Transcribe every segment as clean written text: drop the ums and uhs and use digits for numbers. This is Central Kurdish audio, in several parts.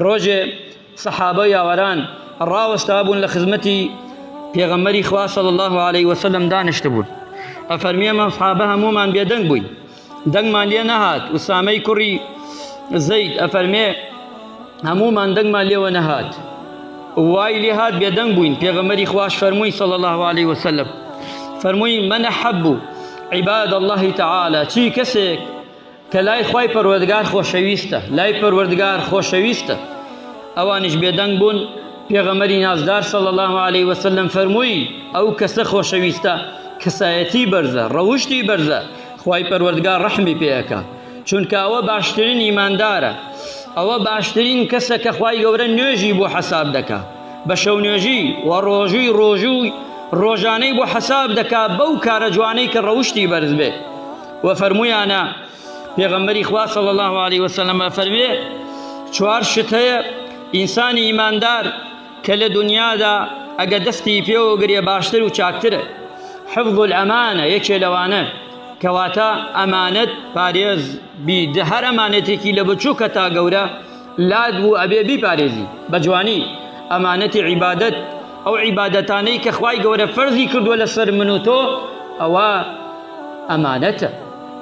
ڕۆژێ سەحابە یاوەران ڕاوەستابوون لە خزمەتی پێغەمبەری خوا صلی الله علیه وسلم دانیشتبوون. ئەفەرمی ئەمە سەحابە هەموومان بێدەنگ بووین، دەنگمان لێ نەهات. ئوسامەی کوڕی زەید ئەفەرمێ هەموومان دەنگمان لێوە نەهات، وای لێ هات بێدەنگ بووین. پێغەمبەری خواش فەرمووی صلی الله علیه وسلم فەرمووی من احب عباد الله تعالی، چی کەسێک کە لای خوای پەروەردگار خۆشەویستە، لای پەروەردگار خۆشەویستە. ئەوانیش بێدەنگ بوون، پێغەمبەری نازدار صلی اللە علیه وسلم فەرمووی، ئەو کەسە خۆشەویستە، کەسایەتی بەرزە، ڕەوشتی بەرزە، خوای پەروەردگار ڕەحمی پێ ئەکا، چونکە ئەوە باشترین ئیماندارە، ئەوە باشترین کەسە کە خوای گەورە نوێژی بۆ حەساب دەکا، بە شەونوێژی و ڕۆژووی ڕۆژووی ڕۆژانەی بۆ حەساب دەکا بەو کارە جوانەی کە ڕەوشتی بەرز بێ. و فەرموویانە پێغەمبەری خوا صلی الله علیه وسلم ئەفەرمێ چوار شت هەیە ئینسانی ئیماندار کە لە دنیادا ئەگە دەستی پێوە گرێ باشتر و چاکترە حفظ الأمانە یەکێ لەوانە کەواتە ئەمانەت پارێز بی هەر ئەمانەتێکی لە بچووکە تا گەورە لات بوو ئەبێ بیپارێزی بە جوانی ئەمانەتی عیبادەت ئەو عیبادەتانەی کە خوای گەورە فەرزی کردووە لەسەر من و تۆ ئەوە ئەمانەتە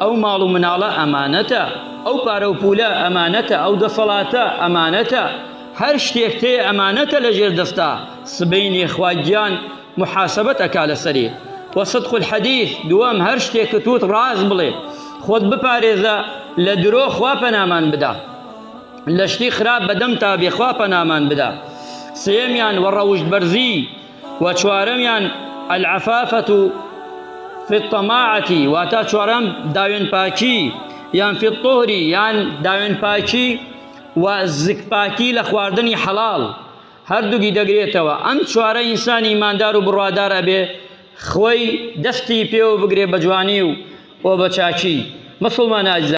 ئەو ماڵ و مناڵە ئەمانەتە ئەو پارە و پولە ئەمانەتە ئەو دەسەڵاتە ئەمانەتە هەر شتێک تێ ئەمانەتە لەژێر دەستا سبەینێ خوا گیان محاسبەت ئەکا لەسەری وصدق الحدیث دووەم هەر شتێک کە توت ڕاست بڵێ خۆت بپارێزە لە درۆ خوا پەنامان بدا لە شتی خراپ بەدەم تا بێ خوا پەنامان بدا سێیەمیان وە ڕەوشت بەرزی و چوارەمیان العفافة في الطماعة واتا چوارەم داوێن پاکی یان في الطهر یان داوێن پاکی و زکپاکی لە خواردنی حەڵاڵ هەردووکی دەگرێتەوە ئەم چوارە ئینسانی ئیماندار و بڕوادار ئەبێ خۆی دەستی پێوە بگرێ بە جوانی و و بە چاکی مسوڵمان ئازیزان.